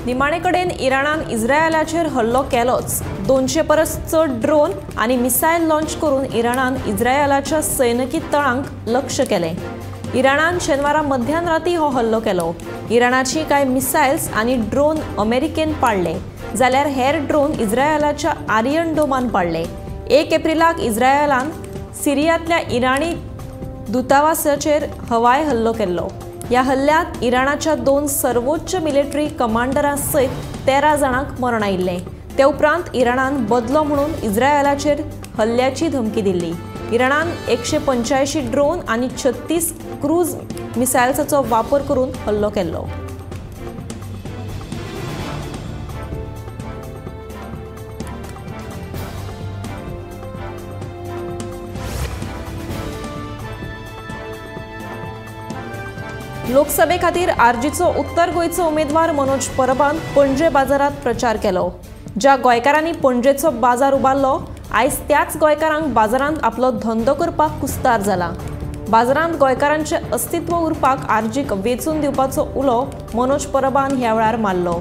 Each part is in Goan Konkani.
निमाणे कडेन इराणान इस्रायलाचेर हल्लो केलोच। 200 परस चड ड्रोन आनी मिसायल लॉन्च करून इराणान इस्रायलाच्या सैनिकी तळांक लक्ष्य केलें। इराणान शेनवारा मध्यान राती हो हल्लो केलो। इराणाची कांय मिसायल्स आनी ड्रोन अमेरिकेन पाडले जाल्यार हेर ड्रोन इस्रायलाच्या आर्यन डोमान पाडले। 1 एप्रिलाक इस्रायलान सिरियांतल्या इराणी दूतावासाचेर हवाई हल्लो केल्लो। ह्या हल्ल्यांत इराणाच्या 2 सर्वोच्च मिलिटरी कमांडरां सयत 13 जाणांक मरण आयिल्लें। ते उपरांत इराणान बदलो म्हणून इस्रायलाचेर हल्ल्याची धमकी दिल्ली। इराणान 185 ड्रोन आनी 36 क्रूज मिसायल्साचो वापर करून हल्लो केल्लो। लोकसभे खातीर आरजीचो उत्तर गोंयचो उमेदवार मनोज परबान पणजे बाजारात प्रचार केलो। ज्या गोंयकारांनी पणजेचो बाजार उबारलो आयज त्याच गोंयकारांक बाजारांत आपलो धंदो करपाक कुस्तार जाला। बाजारांत गोंयकारांचें अस्तित्व उरपाक आरजीक वेंचून दिवपाचो उलो मनोज परबान ह्या वेळार मारलो।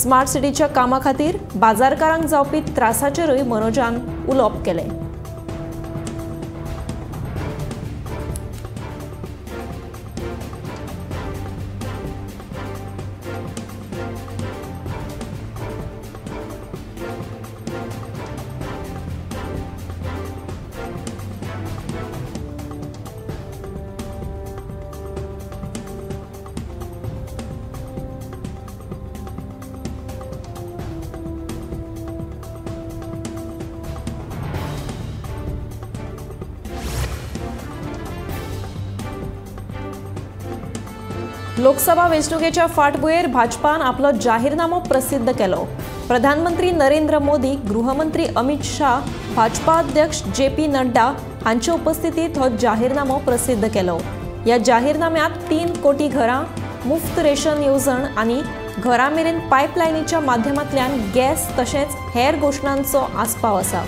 स्मार्ट सिटीच्या कामा खातीर बाजारकारांक जावपी त्रासाचेरूय मनोजान उलोवप केलें। लोकसभा वेंचणुकेच्या फाटभुंयेर भाजपान आपलो जाहीरनामो प्रसिद्ध केलो। प्रधानमंत्री नरेंद्र मोदी, गृहमंत्री अमित शाह, भाजपा अध्यक्ष जे पी नड्डा हांचे उपस्थितीत हो जाहीरनामो प्रसिद्ध केलो। ह्या जाहीरनाम्यांत 3 कोटी घरां, मुफ्त रेशन येवजण आनी घरां मेरेन पायपलायनीच्या माध्यमांतल्यान गॅस तशेंच हेर घोशणांचो आस्पाव आसा।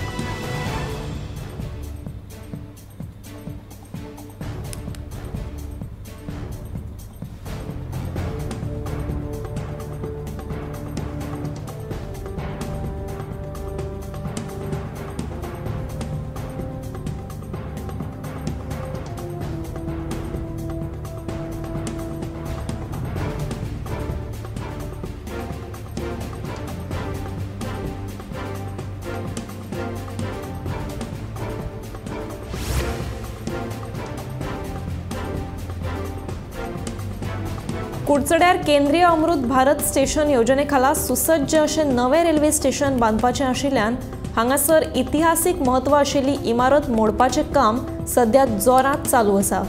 कुडचड्यार केंद्रीय अमृत भारत स्टेशन योजने खाला सुसज्ज अशें नवें रेल्वे स्टेशन बांदपाचें आशिल्ल्यान हांगासर इतिहासीक म्हत्व आशिल्ली इमारत मोडपाचें काम सद्या जोरांत चालू आसा।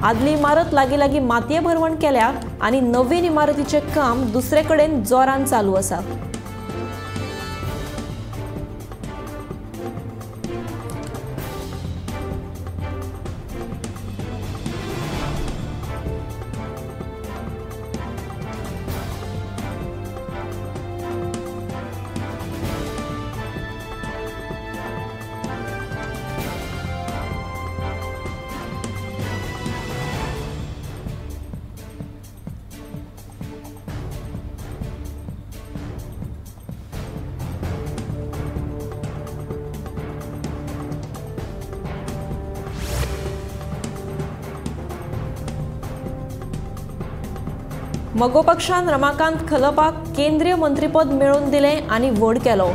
आदली इमारत लागीं लागीं मातये भरवण केल्या आनी नवीन इमारतीचें काम दुसरे कडेन जोरान चालू आसा। मगो पक्षान रमाकांत खलपाक केंद्रीय मंत्रीपद मेळोवन दिलें आनी व्हड केलो।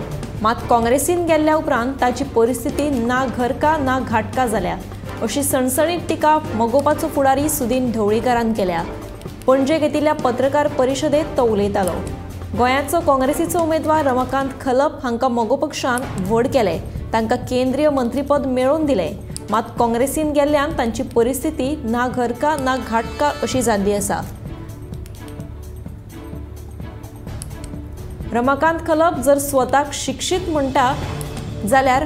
मात काँग्रेसीन गेल्ल्या उपरांत ताची परिस्थिती ना घरका ना घाटका जाल्या अशी सणसणीत टिका मगोपाचो फुडारी सुदीन ढवळीकारान केल्या। पणजे घेतिल्ल्या पत्रकार परिशदेंत तो उलयतालो। गोंयाचो काँग्रेसीचो उमेदवार रमाकांत खलप हांकां मगो पक्षान व्हड केलें, तांकां केंद्रीय मंत्रीपद मेळोवन दिलें। मात काँग्रेसीन गेल्ल्यान तांची परिस्थिती ना घरका ना घाटका अशी जाल्ली आसा। रमाकांत खलप जर स्वताक शिक्षीत म्हणटा जाल्यार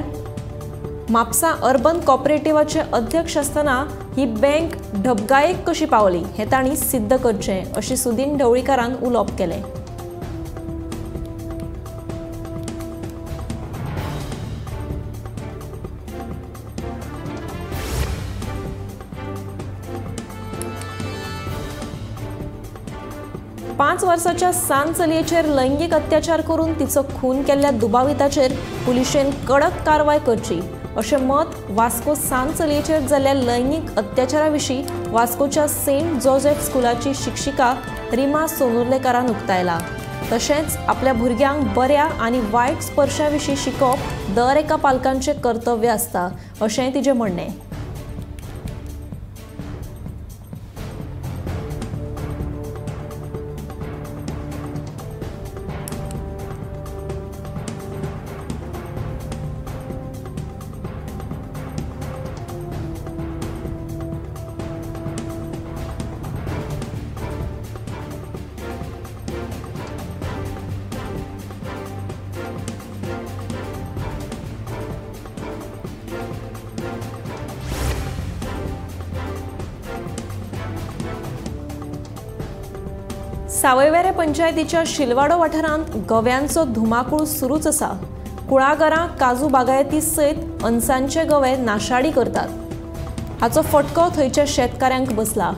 म्हापसा अर्बन कॉपरेटिवाचे अध्यक्ष आसतना ही बँक ढबगायेक कशी पावली हें तांणी सिद्ध करचें अशें सुदीन ढवळीकारान उलोवप केलें। 5 5 वर्साच्या सान चलयेचेर लैंगीक अत्याचार करून तिचो खून केल्ल्या दुबाविताचेर पुलिशेन कडक कारवाय करची अशें मत वास्को सान चलयेचेर जाल्ल्या लैंगीक अत्याचारा विशीं वास्कोच्या सेंट जोसेफ स्कुलाची शिक्षिका रिमा सोनुर्लेकारान उक्तायला। तशेंच आपल्या भुरग्यांक बऱ्या आनी वायट स्पर्शा विशीं शिकोवप दर एका पालकांचें कर्तव्य आसता अशेंय तिचें म्हणणें। सावयवेरें पंचायतीच्या शिलवाडो वाठारांत गव्यांचो धुमाकूळ सुरूच आसा। कुळागरां, काजू बागायती सयत अनसांचे गवे नाशाडी करतात। हाचो फटको थंयच्या शेतकाऱ्यांक बसला।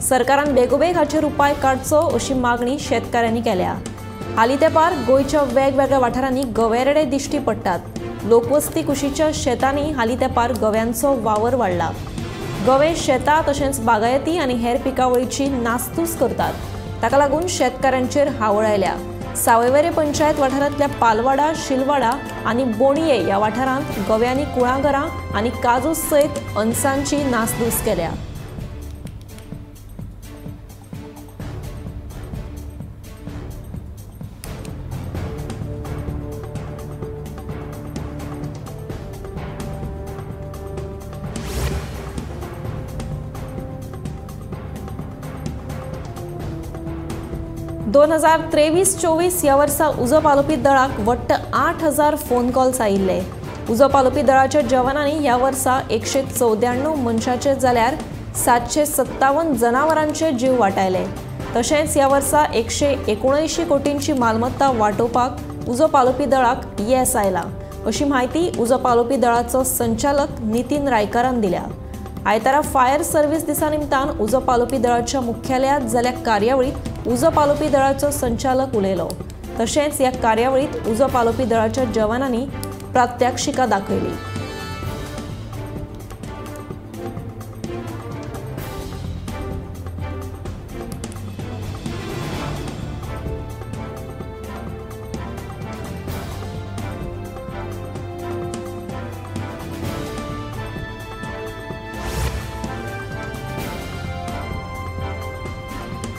सरकारान बेगोबेग हाचेर उपाय काडचो अशी मागणी शेतकाऱ्यांनी केल्या। हालीं तेंपार गोंयच्या वेगवेगळ्या वाठारांनी गवेरेडे दिश्टी पडटात। लोकवस्ती कुशीच्या शेतांनी हालीं तेंपार गव्यांचो वावर वाडला। गवे शेतां तशेंच बागायती आनी हेर पिकावळीची नासधूस करतात। ताका लागून शेतकाऱ्यांचेर हावळ आयल्या। सावयवेरें पंचायत वाठारांतल्या पालवाडा, शिलवाडा आनी बोणये ह्या वाठारांत गव्यांनी कुळागरां आनी काजू सयत अनसांची नासधूस केल्या। दोन 2023-24 ह्या वर्सा उजो पालोवपी दळाक वट्ट 8000 फोन कॉल्स आयिल्ले। उजो पालोवपी दळाच्या जवानांनी ह्या वर्सा 194 मनशाचे जाल्यार 757 जनावरांचे जीव वाटायले। तशेंच ह्या वर्सा 179 कोटींची मालमत्ता वाटोवपाक उजो पालोवपी दळाक येस आयला अशी म्हायती उजो पालोवपी दळाचो संचालक नितीन रायकारान दिल्या। आयतारा फायर सर्व्हिस दिसा निमतान उजो पालोवपी दळाच्या मुख्यालयात जाल्ल्या कार्यावळीत उजो पालोवपी दळाचो संचालक उलयलो। तशेंच ह्या कार्यावळीत उजो पालोवपी दळाच्या जवानांनी प्रात्यक्षिका दाखयली।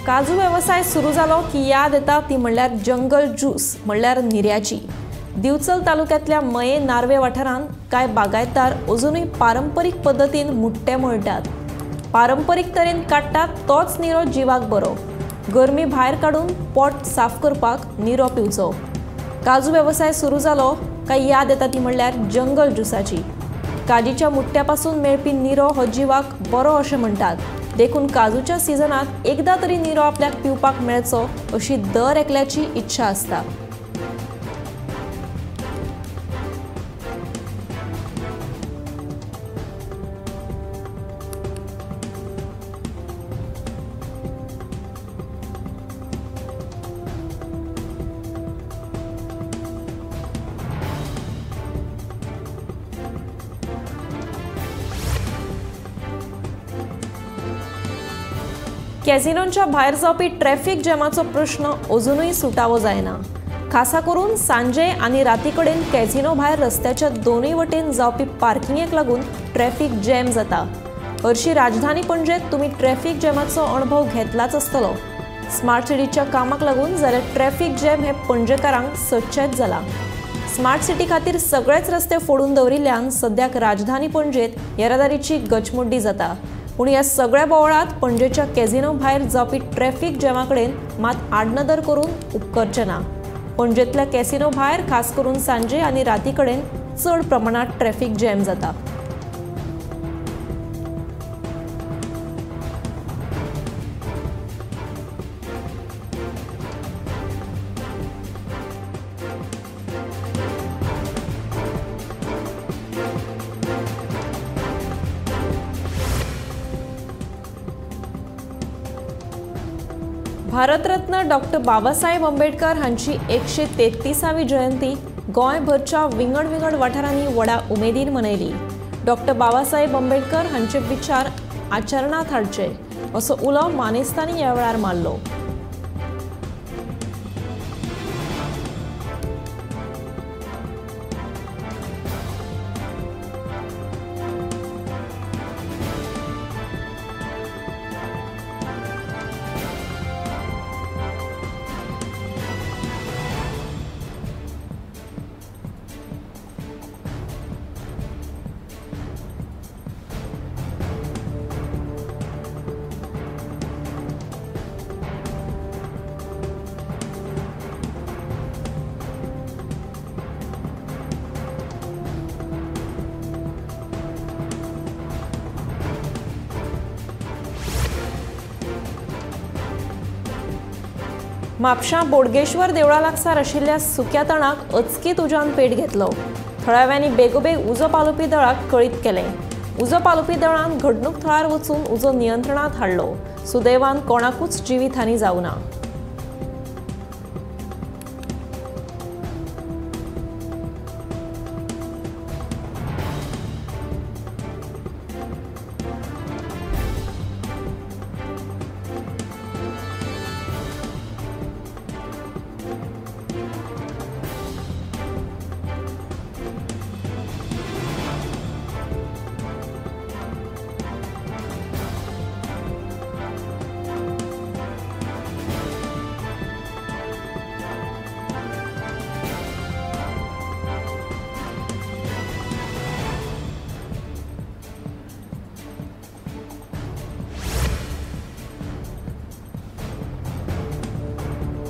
काजू वेवसाय सुरू जालो की याद येता ती म्हणल्यार जंगल ज्यूस म्हणल्यार निऱ्याची। दिवचल तालुक्यांतल्या मये नार्वे वाठारांत कांय बागायतदार अजुनूय पारंपरीक पद्दतीन मुट्टे मळटात। पारंपरीक तरेन काडटात तोच निरो जिवाक बरो। गरमी भायर काडून पोट साफ करपाक निरो पिवचो। काजू वेवसाय सुरू जालो काय याद येता ती म्हणल्यार जंगल ज्युसाची। काजीच्या मुट्ट्या पासून मेळपी निरो हो जिवाक बरो अशें म्हणटात। देखून काजूच्या सीजनात एकदा तरी निरो आपल्याक पिवपाक मेळचो अशी दर एकल्याची इच्छा आसता। कॅझिनोंच्या भायर जावपी ट्रॅफिक जॅमाचो प्रश्न अजुनूय सुटावो जायना। खासा करून सांजे आनी राती कडेन कॅझिनो भायर रस्त्याच्या दोनूय वटेन जावपी पार्किंगेक लागून ट्रॅफिक जॅम जाता। हरशी राजधानी पणजेत तुमी ट्रॅफिक जॅमाचो अणभव घेतलाच आसतलो। स्मार्ट सिटीच्या कामाक लागून जाल्यार ट्रॅफिक जॅम हे पणजेकारांक सदचेंच जाला। स्मार्ट सिटी खातीर सगळेच रस्ते फोडून दवरिल्ल्यान सद्याक राजधानी पणजेत येरादारीची गचमुड्डी जाता। पूण ह्या सगळ्या बोवाळांत पणजेच्या कॅझिनो भायर जावपी ट्रॅफिक जॅमा कडेन मात आडनदर करून उपकरचें ना। पणजेंतल्या कॅसिनो भायर खास करून सांजे आनी राती कडेन चड प्रमाणांत ट्रॅफिक जॅम जाता। भारतरत्न डॉक्टर बाबासाहेब आंबेडकर हांची 133वी जयंती गोंयभरच्या विंगड विंगड वाठारांनी व्हडा उमेदीन मनयली. डॉक्टर बाबासाहेब आंबेडकर हांचे विचार आचरणांत हाडचे असो उलो मानेस्तांनी ह्या वेळार मारलो. म्हापशां बोडगेश्वर देवळा लागसार आशिल्ल्या सुक्या तणाक अचकीत उज्यान पेट घेतलो. थळाव्यांनी बेगोबेग उजो पालोवपी दळाक कळीत केलें. उजो पालोवपी दळान घडणूक थळार वचून उजो नियंत्रणांत हाडलो. सुदैवान कोणाकूच जिवीत हानी जावना.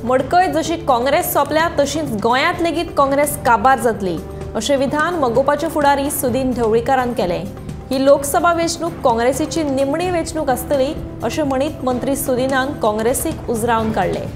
मडकय जशी काँग्रेस सोंपल्या तशीच गोंयांत लेगीत काँग्रेस काबार जातली अशें विधान मगोपाचे फुडारी सुदीन ढवळीकारान केलें. ही लोकसभा वेंचणूक काँग्रेसीची निमणी वेंचणूक आसतली अशें म्हणीत मंत्री सुदीनान काँग्रेसीक उजरावन काडलें.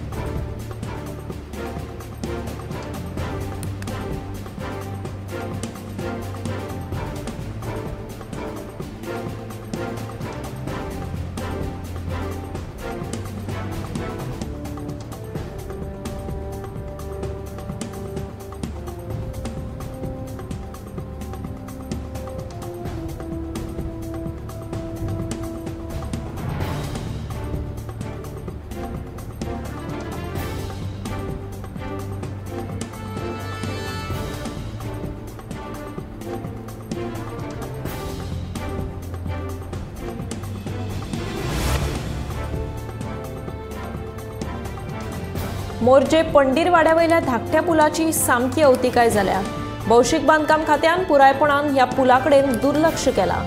मोरजे पंडीरवाड्यावयल्या धाकट्या पुलाची सामकी अवतिकाय जाल्या. भौशीक बांदकाम खात्यान पुरायपणान ह्या पुला कडेन दुर्लक्ष केलां.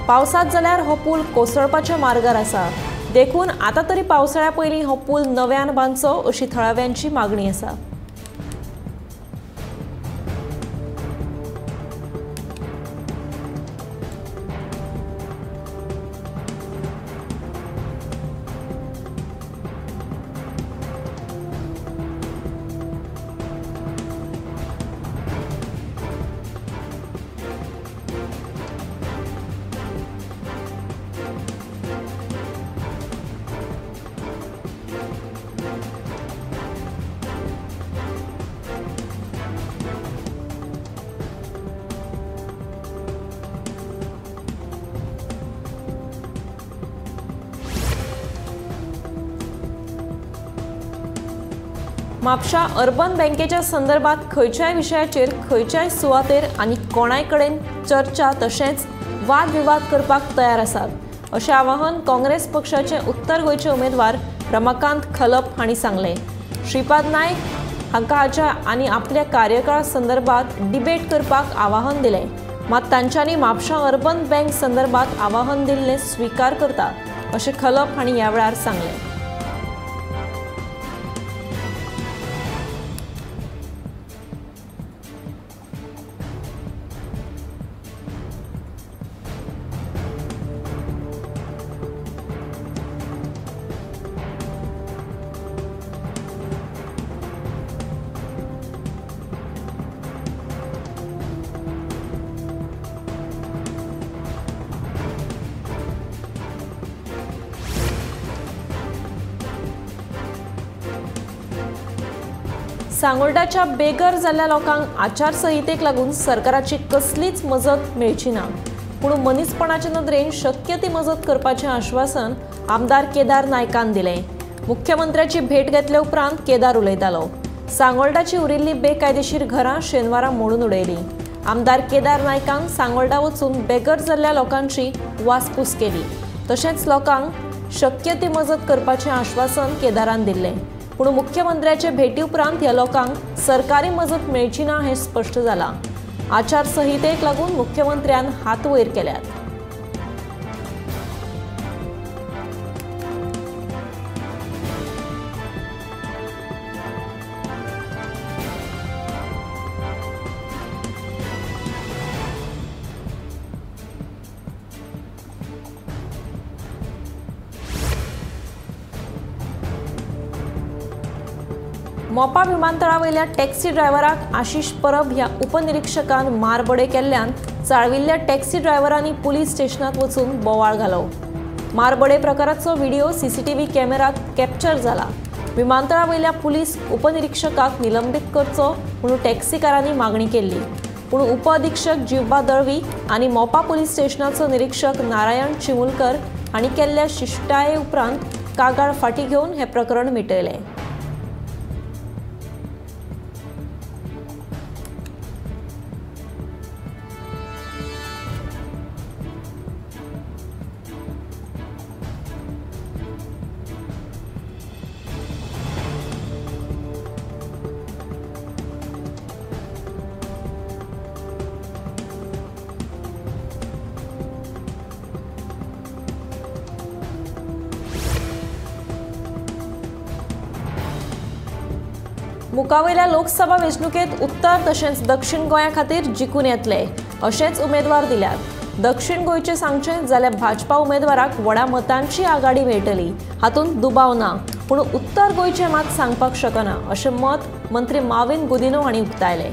पावसांत जाल्यार हो पूल कोसळपाच्या मार्गार आसा. देखून आतां तरी पावसाळ्या पयलीं हो पूल नव्यान बांदचो अशी थळाव्यांची मागणी आसा. म्हापशा अर्बन बँकेच्या संदर्भात खंयच्याय विशयाचेर खंयच्याय सुवातेर आनी कोणाय कडेन चर्चा तशेंच वादविवाद करपाक तयार आसात अशें आवाहन काँग्रेस पक्षाचे उत्तर गोंयचे उमेदवार रमाकांत खलप हांणी सांगलें. श्रीपाद नायक हांकां हाच्या आनी आपल्या कार्यकाळ संदर्भात डिबेट करपाक आवाहन दिलें. मात तांच्यांनी म्हापशा अर्बन बँक संदर्भात आवाहन दिल्लें स्विकार करता अशें खलप हांणी ह्या वेळार सांगलें. सांगोल्डाच्या बेघर जाल्ल्या लोकांक आचारसंहितेक लागून सरकाराची कसलीच मजत मेळची ना, पूण मनीसपणाचे नदरेन शक्य ती मजत करपाचें आश्वासन आमदार केदार नायकान दिलें। मुख्यमंत्र्याची भेट घेतले उपरांत केदार उलयतालो। सांगोल्डाची उरिल्ली बेकायदेशीर घरां शेनवारा मोडून उडयली। आमदार केदार नायकान सांगोल्डा वचून बेघर जाल्ल्या लोकांची वासपूस केली, तशेंच लोकांक शक्य ती मजत करपाचें आश्वासन केदारान दिल्लें। पूण मुख्यमंत्र्याचे भेटी उपरांत ह्या लोकांक सरकारी मजत मेळची ना हें स्पश्ट जालां। आचारसंहितेक लागून मुख्यमंत्र्यान हात वयर केल्यात। मोपा विमानतळावयल्या टॅक्सी ड्रायव्हराक आशिष परब ह्या उपनिरीक्षकान मारबडय केल्ल्यान चाळविल्ल्या टॅक्सी ड्रायव्हरांनी पुलीस स्टेशनांत वचून बोवाळ घालो। मारबडय प्रकाराचो व्हिडिओ सीसीटीव्ही कॅमेरात कॅप्चर जाला। विमानतळावयल्या पुलीस उपनिरीक्षकाक निलंबीत करचो म्हणून टॅक्सीकारांनी मागणी केल्ली, पूण उपअधिक्षक जिवबा दळवी आनी मोपा पुलीस स्टेशनाचो निरीक्षक नारायण चिमुलकर हांणी केल्ल्या शिश्टाये उपरांत कागाळ फाटीं घेवन हें प्रकरण मिटयलें। मुखावयल्या लोकसभा वेंचणुकेंत उत्तर तशेंच दक्षिण गोंया खातीर जिखून येतले अशेंच उमेदवार दिल्यात। दक्षिण गोंयचें सांगचें जाल्यार भाजपा उमेदवाराक व्हडा मतांची आघाडी मेळटली हातूंत दुबाव ना, पूण उत्तर गोंयचें मात सांगपाक शकना अशें मत मंत्री माविन गुदिन्हो हांणी उक्तायलें।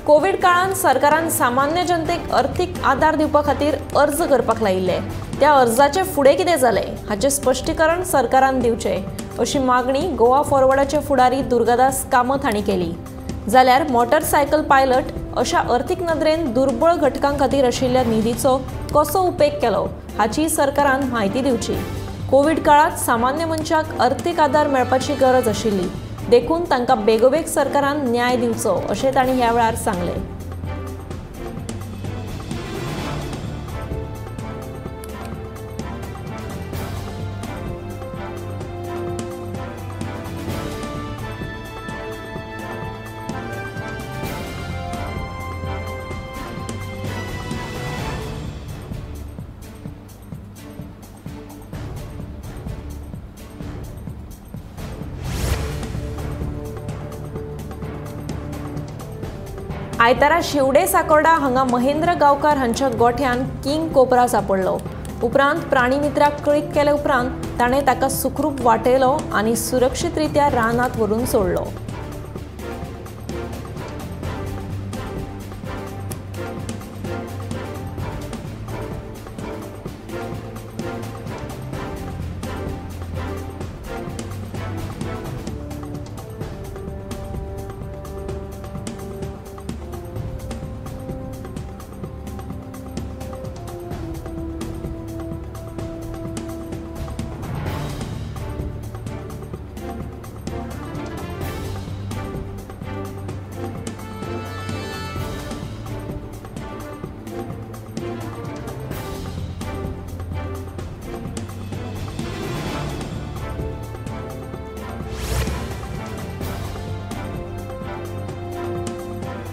कोविड काळांत सरकारान सामान्य जनतेक अर्थीक आदार दिवपा खातीर अर्ज करपाक लायिल्ले, त्या अर्जाचे फुडें कितें जालें हाचें स्पश्टीकरण सरकारान दिवचें अशी मागणी गोवा फॉरवर्डाचे फुडारी दुर्गादास कामत हांणी केली। जाल्यार मोटरसायकल पायलट अशा अर्थीक नदरेन दुर्बळ घटकां खातीर आशिल्ल्या निधीचो कसो उपेग केलो हाची सरकारान म्हायती दिवची। कोविड काळांत सामान्य मनशाक अर्थीक आदार मेळपाची गरज आशिल्ली, देखून तांकां बेगोबेग सरकारान न्याय दिवचो अशें तांणी ह्या वेळार सांगलें। आयतारा शिवडे साकोर्डा हांगा महेंद्र गांवकार हांच्या गोठ्यान किंग कोबरा सापडलो। उपरांत प्राणीमित्राक कळीत केले उपरांत ताणें ताका सुखरूप वाटयलो आनी सुरक्षीत रित्या रानांत व्हरून सोडलो।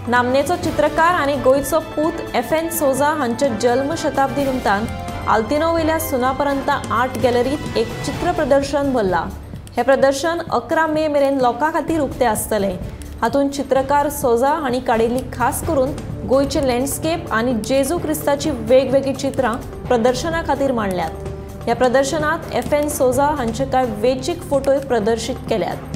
नामनेचो चित्रकार आनी गोंयचो पूत एफ.एन. सोजा हांच्या जल्म शताब्दी निमतान आल्तिनो वयल्या सुनापरांता आर्ट गॅलरीत एक चित्र प्रदर्शन भरला। हे प्रदर्शन 11 मे मेरेन लोकां खातीर उक्तें आसतलें। हातूंत चित्रकार सोजा हांणी काडिल्ली खास करून गोंयचे लँडस्केप आनी जेजू क्रिस्ताची वेगवेगळी चित्रां प्रदर्शना खातीर मांडल्यात। ह्या प्रदर्शनात एफ.एन. सोजा हांचे कांय वेंचीक फोटोय प्रदर्शीत केल्यात।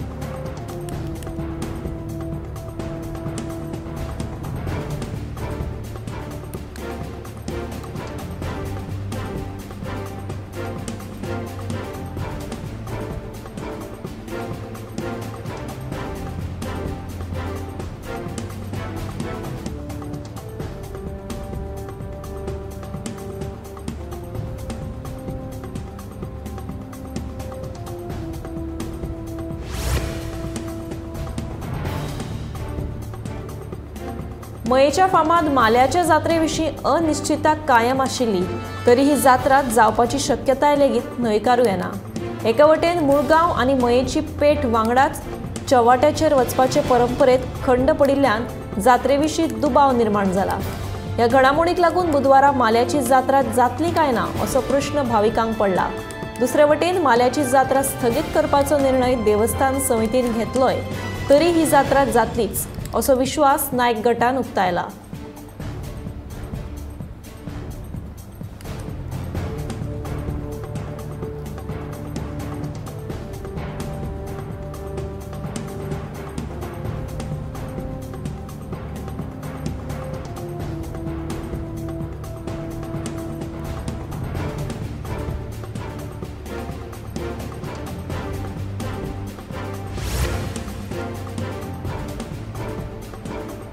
मयेच्या फामाद माल्याच्या जात्रे विशीं अनिश्चितता कायम आशिल्ली तरी ही जात्रा जावपाची शक्यताय लेगीत न्हयकारूं येना। एके वटेन मुळगांव आनी मयेची पेठ वांगडाच चव्हाट्याचेर वचपाचे परंपरेत खंड पडिल्ल्यान जात्रे विशीं दुबाव निर्माण जाला। ह्या घडामोडीक लागून बुधवारा माल्याची जात्रा जातली काय ना असो प्रश्न भाविकांक पडला। दुसरे वटेन माल्याची जात्रा स्थगीत करपाचो निर्णय देवस्थान समितीन घेतलोय तरी ही जात्रा जातलीच असो विश्वास नायक गटान उक्तायला।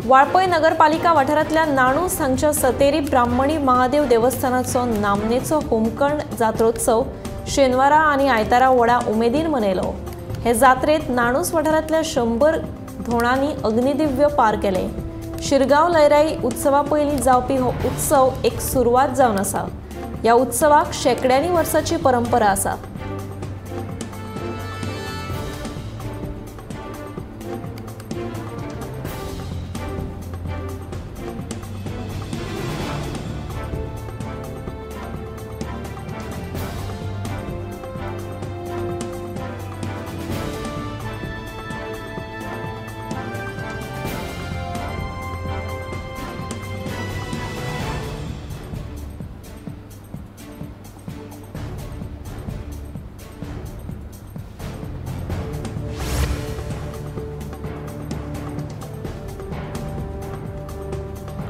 वाळपय नगरपालिका वाठारांतल्या नाणूस हांगच्या सतेरी ब्राह्मणी महादेव देवस्थानाचो नामनेचो होमकण जात्रोत्सव शेनवारा आनी आयतारा व्हडा उमेदीन मनयलो। हे जात्रेत नाणूस वाठारांतल्या 100 धोणांनी अग्निदिव्य पार केले। शिरगांव लयराई उत्सवा पयलीं जावपी हो उत्सव एक सुरवात जावन आसा। ह्या उत्सवाक शेंकड्यांनी वर्सांची परंपरा आसा।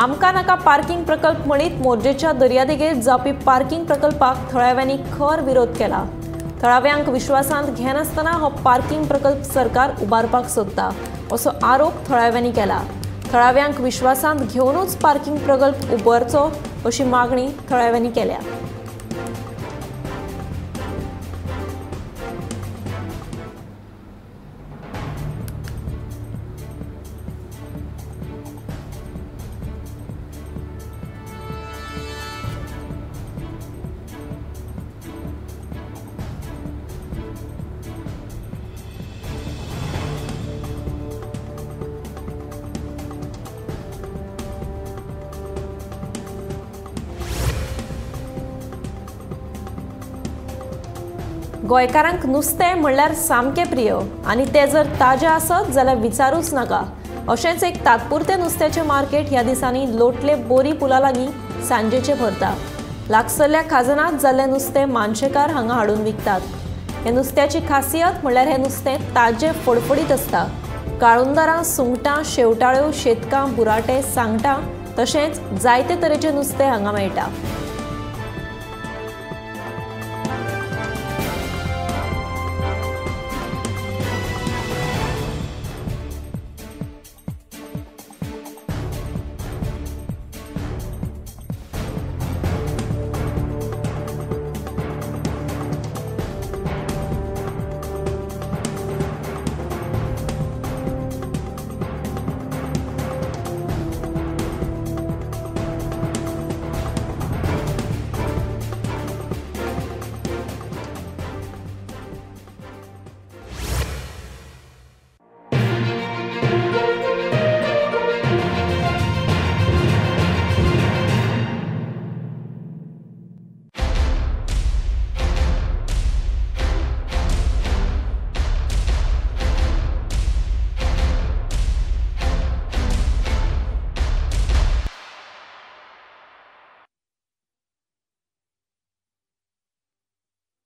आमकां नाका पार्किंग प्रकल्प म्हणीत मोरजेच्या दर्यादेगेर जावपी पार्किंग प्रकल्पाक थळाव्यांनी खर विरोध केला। थळाव्यांक विश्वासांत घेनासतना हो पार्किंग प्रकल्प सरकार उबारपाक सोदता असो आरोप थळाव्यांनी केला। थळाव्यांक विश्वासांत घेवनूच पार्किंग प्रकल्प उबारचो अशी मागणी थळाव्यांनी केल्या। गोंयकारांक नुस्तें म्हणल्यार सामकें प्रिय आनी तें जर ताजें आसत जाल्यार विचारूच नाका। अशेंच एक तात्पुरतें नुस्त्याचें मार्केट ह्या दिसांनी लोटले बोरी पुला लागीं सांजेचें भरता। लागसरल्या खाजनांत जाल्लें नुस्तें मानशेकार हांगा हाडून विकतात। हे नुस्त्याची खासियत म्हणल्यार हें नुस्तें ताजें फडफडीत आसता। काळुंदरां, सुंगटां, शेवटाळ्यो, शेतकां, बुराटे, सांगटां तशेंच जायते तरेचें नुस्तें हांगा मेळटा।